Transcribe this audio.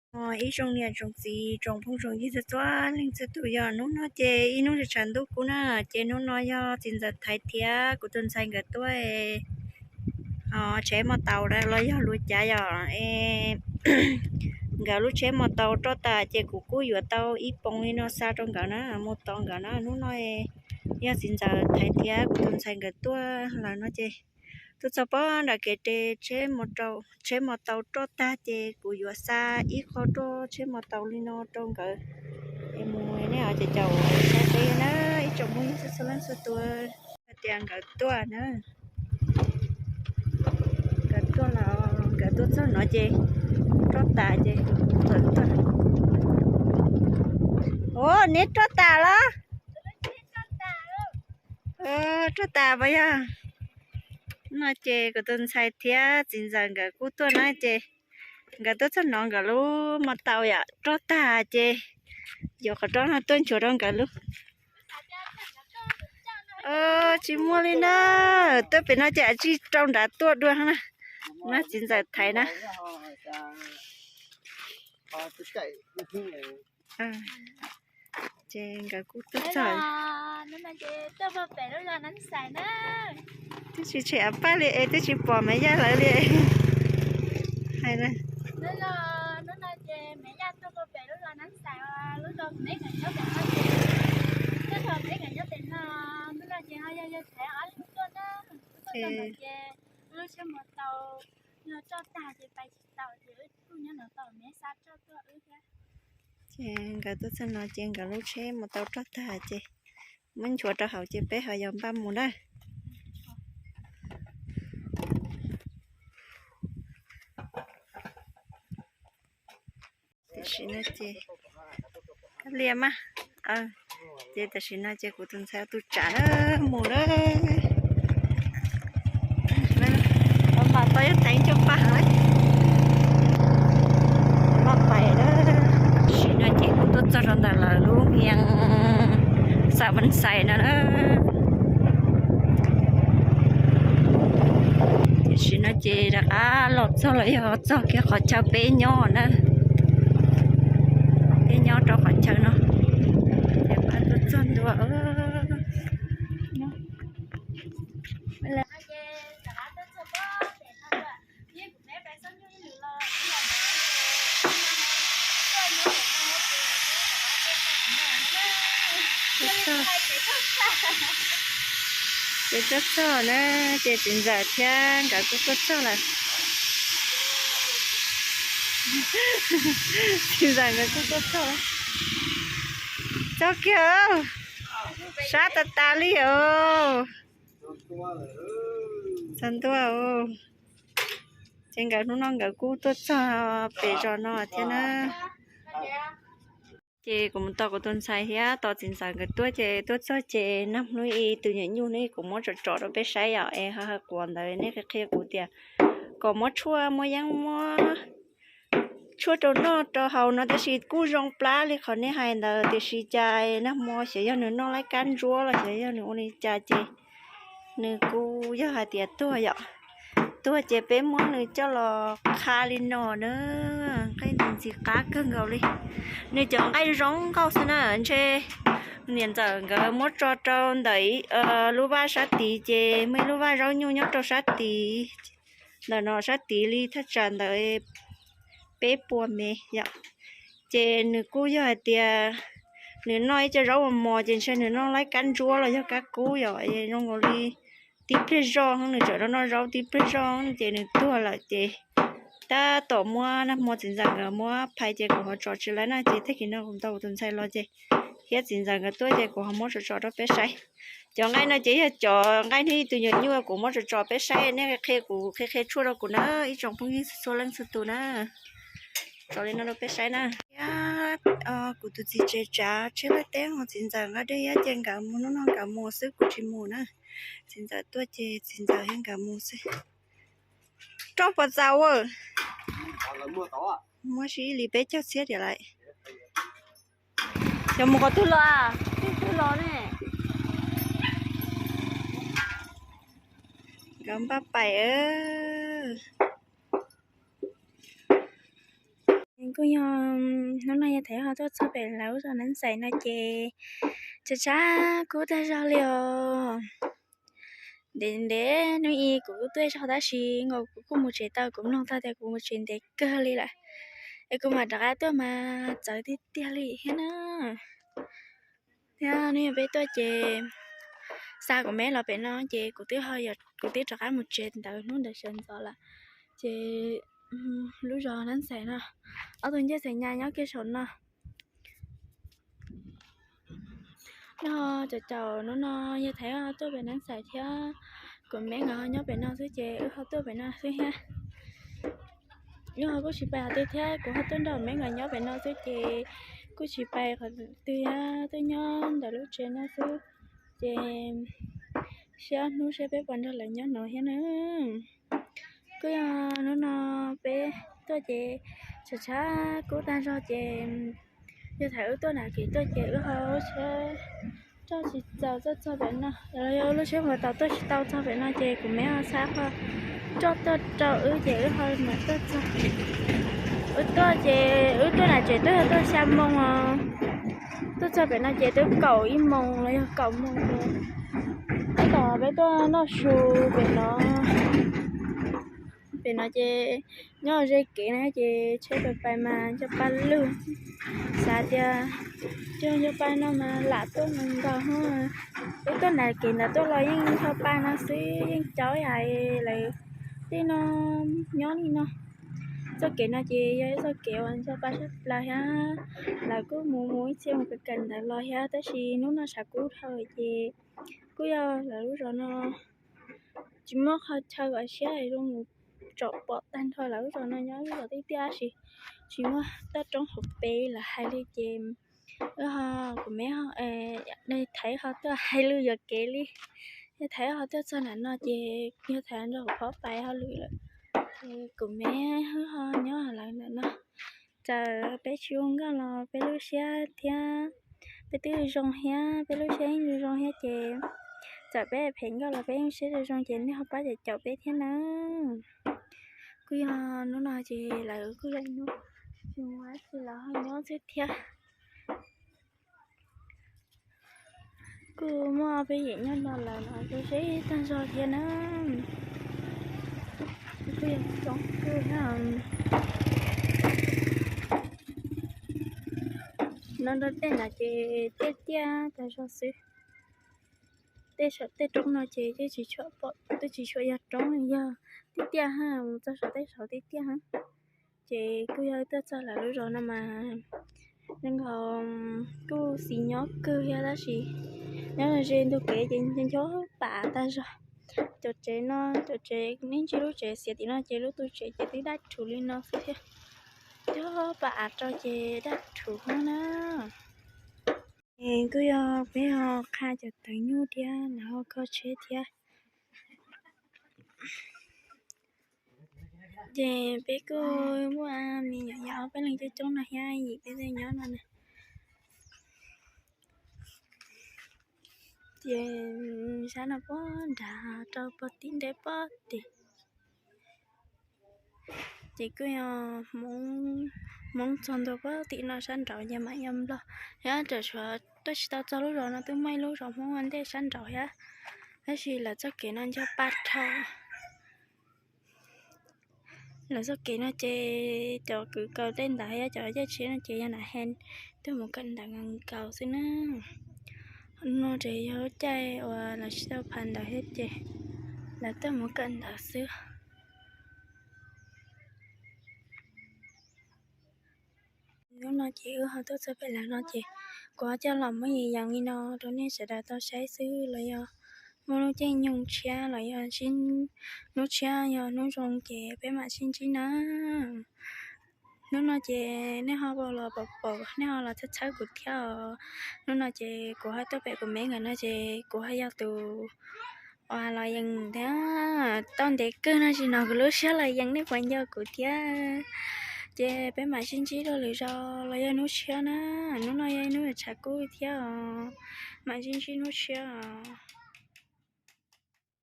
Ib tsoom niam tsoom txiv tsoom phooj tsoom ywg txhua txhua leej txhua tus, yog hnub no ces ib hnub tshav ntuj kub na, ces hnub no yog txiv ntxawm Thaiv thiab kuv tus ntxhais nkawd tuaj tsheb mos taus los yog lub cav yom. Nkawd lub tsheb mos taus roj tas ces kuv kuj yuav tau ib poom li no xa rau nkawd na, mus tos nkawd na. Hnub no yog txiv ntxawm Thaiv thiab kuv tus ntxhais nkawd tuaj lawm no ces tuaj txog pem nram kev tes tsheb mos taus roj tag ces kuv yuav xa ib qho roj tsheb mos taus li no rau nkawd es mus, nej ho caum caum saib peb na, ib tsoom phooj ywg txhua txhua leej txhua tus. Tias nkawd tuaj na, nkawd tuaj los nkawd tuaj txog no ces roj tas ces nkawd tuaj. Ua, neb roj tas los? Roj tas puas yog? No ces kuv tus ntxhais thiab txiv ntxawm nkawd kuj tuaj na ces nkawd tuaj txog no nkawd lub mos taus yom roj tag ces yuav qhov roj no tuaj nchuav rau nkawd lub. Tsis muaj li na, tuaj pem no ces tsis rau nrad tuaj dua na. No txiv ntxawm Thaiv na. Ces nkawd kuj tuaj txog. Twb tsis tshem av paj li es twb tsis pom Maiv Yaj lawv li. Hais na. Ces nkawd tuaj txog no ces nkawd lub tsheb mos taus roj tag ces muab nchuav rau hauv ces peb ho yuav npaj mus na. Tam sim no ces kab liam mas, ces tam sim no ces kuv tus ntxhais tus tsam na mus na. Mam tau yog teev cov paj heev lawm. Tam sim no ces kuv tuaj txog rau ntawm lawv lub niag Xav Vaj Xais no na. Tam sim no ces rov qab los txog los yog txog kiag qhov chaw peb nyob na. Peb nyob rau qhov chaw no, ces peb tuaj txog ntua. Ces tuaj txog na, ces txiv ntxawm thiab nkawd kuj tuaj txog lawm. Txiv ntxawm nkawd kuj tuaj txog. Txog kiag, sab tas tas li os. Txog ntua. Ces nkawd hnub no nkawd kuj tuaj txog pem zos no thiab na. Ces kuv mus tos kuv tus ntxhais thiab tos txiv ntxawm nkawd tuaj ces tuaj txog ces nag hnub ib tug nyuam nyuj hnub ib kuv muab tsom tsom rau peb saib yom, es ho hais quav ntawd nej qhia qhia kuv tias kom muab tshuaj muab yeeb muab tshuaj rau noj rau haus no tab sis kuj zoo plab li qhov nej hais ntawd tiam sis cas nag hmo xyov yog nws noj laib kab ntsuab los xyov yog nws ua li cas ces nws kuj yog hais tias tuag yom. Tuag ces peb muab nws coj los qha li no na, nqaij ntxim qab kawg nkaus li. Nws cov nqaij zoo nkauj xwb na, ntshe niam ntxawm nkawd muab tso rau ntawm lub vaj sab tid ces muaj ib lub vaj zaub nyuj nyob rau sab tid, ntawm no sab tid li thaj tsam ntawd peb puas mev yom. Ces nws kuj yog hais tias nws noj ib co zaub mos mos ces ntshe nws noj laib kab ntsuab los yog kab kub yom, zoo nkaus li tib pliag zoj nws tseem noj zaub tib pliag zoj ces nws tuag lawm ces tab tom muab nag hmo txiv ntxawm nkawd muab phais ces kuv ho tso tsis laib na ces tag kis no kuv tau kuv tus ntxhais los ces thiab txiv ntxawm nkawd tuaj ces kuv ho muab tso tso rau peb saib. Cov nqaij no ces yog cov nqaij hnub ib tug nyuam nyuj kuv muab tso tso peb saib, nej qhia kuv qhia qhia tshuaj rau kuv na ib tsoom phooj ywg txhua leej txhua tus na. Tso li no rau peb saib na. Thiab kuv tus txiv tsev tsav tsheb laj teb ho txiv ntxawm nqa dej thiab ces nkawd mus hnub no nkawd mus xwb kuv tsis mus na. Txiv ntxawm tuaj ces txiv ntxawm thiab nkawd mus xwb. Roj puas txaus? Muab sib li peb caug txhiab tiam lawm. Cov mus qhov twg los? Twg twg los ne? Nkawd npaj pais. Kuj yog hnub no yog Thaiv ho tuaj txog pem lawv lub zos Nab Xais no ces tshav tshav kub tag zog li os. Ntev ntev hnub ib kuv kuj tuaj zog tab sis nkaus kuv kuj mus tsev tau, kuv mloog tau tias kuv mus tsev ntev kawg li lawm, es kuv mam rov qab tuaj mas txawv tiag tiag li thiab na. Thiab hnub yog peb tuaj ces xa kuv me los pem no ces kuv twb, kuv twb rov qab mus tsev ntawd hnub ntawd sawv ntxov lawm. Ces lub zos Nab Xais no ob tug ncej xaim nyas nyob kiag saum no. Nyob caum caum hnub no yog Thaiv ho tuaj pem Nab Xais thiab kuv me nkawd ho nyob pem no xwb ces wb ho tuaj pem no xwb thiab. Wb ho kuj tsis pais qhov twg thiab, kuv ho tuaj nrog me nkawd nyob pem no xwb ces kuj tsis pais qhov twg thiab, tuaj nyob ntawm lub tsev no xwb. Ces sib ob hnub seb peb puas nrog lawv nyob no thiab na. Kuj yog hnub no peb tuaj ces tshav tshav kub tag zog ces yog Thaiv wb tuaj nram kev tuaj ces wb ho lub tsheb roj tsis txaus tuaj txog pem no, yog lub tsheb mus tau tuaj tsis tau txog pem no ces kuv me ho xa qhov roj tuaj rau wb ces wb ho mam tuaj txog. Wb tuaj ces wb tuaj nram tsev twb yog tuaj xya moo os, tuaj txog pem no ces twb kaum ib moo los yog kaum moo. Tab tom peb tuaj noj su pem no, pem no ces nyob ze kev na ces tsheb pais pais mas nco pa lug, xav tias cog nco pa no mas lam tuaj mus nkaus. Wb tuaj nram kev ntawd tuaj los yeej nco pa no xwb, yeej caum yam lawv tej no nyob li no. Txoj kev no ces yog ib txoj kev uas nco pa sab plaws thiab, lawv kuj mus mus ib txhia mus kawm kawm ntawv los thiab, tab sis hnub no tshav kub dhau ces kuj yog lawv lub zos no tsis muaj qhov chaw kom siab zoo mus tsom pom tag nrho lawv lub zos no nyob lub zos tiaj tiaj tab sis tsis muaj toj roob hauv pes lawv hais li ces wb ho, kuv me Thaiv ho tuaj hais lus yuam kev li. Yog Thaiv ho tuaj txog nram no ces yog Thaiv nrog kuv phob pais hauj lwm lawm, ces kuv me ho nyob lawv ntawm no. Txawm peb tsis ua nkauj los peb lub siab thiab peb twb zoo thiab, peb lub siab yeej zoo zoo thiab ces txawm peb phem nkauj los peb yeej siab zoo zoo ces nej ho pab caum caum peb thiab na. Kuj yog hnub no ces lawv kuj zoo hnub, tsis muaj dab tsi lawv ho nyob xwb thiab. Kuj muaj peb yim nyob no lawm no zoo siab tag zog thiab na. Kuj yog tsoom kwj thiab. No nrog tej ntawd ces tiaj tiaj tag zog xwb. Tej saum tej roob no ces twb tsis tshua pom, twb tsis tshua yog roob, yog tiaj tiaj ha, mus txog saum tej saud tiaj tiaj ha. Ces kuj yog tuaj txog lawv lub zos no mas zoo nkaus kuj xis nyob kawg thiab tab sis nyob ze ntug kev ces nco pam tag zog. Cov tsev no, cov tsev, nej ntsia lub tsev xiav tim no ces lub tus tsev ces twb daj rhuv li no xwb thiab. Nco pam av rau ces daj rhuv hub na. Es kuj yog peb ho qha cov tawv nyuj thiab lawv ho kho tsheb thiab. Ces peb kuj muaj me nyuam yaus ob peb leeg coob coob no thiab yim peb tej nyob no na. Ces sab no pob nrad rau pob tim ntev pob tim. Ces kuj yog Hmoob txog ntua pob tim no sab nraud ces mam yog Nplog. Yog tam suav tuaj tsis tau txog lub zos no twb muaj ib lub zos Hmoob ua ntej sab nraud thiab, tab sis lawv txoj kev no nco pa dhau. Lawv txoj kev no ces cov kwv kaus tej ntawd thiab cov yaj tsheb no ces yog nam he tuaj mus kawm ntawv nkaus xwb na. No ces yog lub caij uas lawv tsis tau phav ntawv thiab ces lawv tuaj mus kawm ntawv xwb. Hnub no ces wb ho tuaj txog pem lawv no ces kuv ho coj los muab yees yees li no rau nej sawv daws tau saib xwb los yog muaj lub caij nyoog tshiab los yog hnub tshiab yog hnub zoo ces peb mam sib ntsib na. Hnub no ces nej ho los pom pom nej ho los txhawb txhawb kuv thiab os. Hnub no ces kuv ho tuaj pem kuv me nkawd no ces kuv ho yog tus uas los yees thiab. Tau ntev kawg no tsis hnov kuv lub siab los yees nej puas nco kuv thiab. Ces peb mam sib ntsib dua lwm zaus los yog hnub tshiab na. Hnub no yog ib hnub tshav kub thiab os. Mam sib ntsib hnub tshiab os.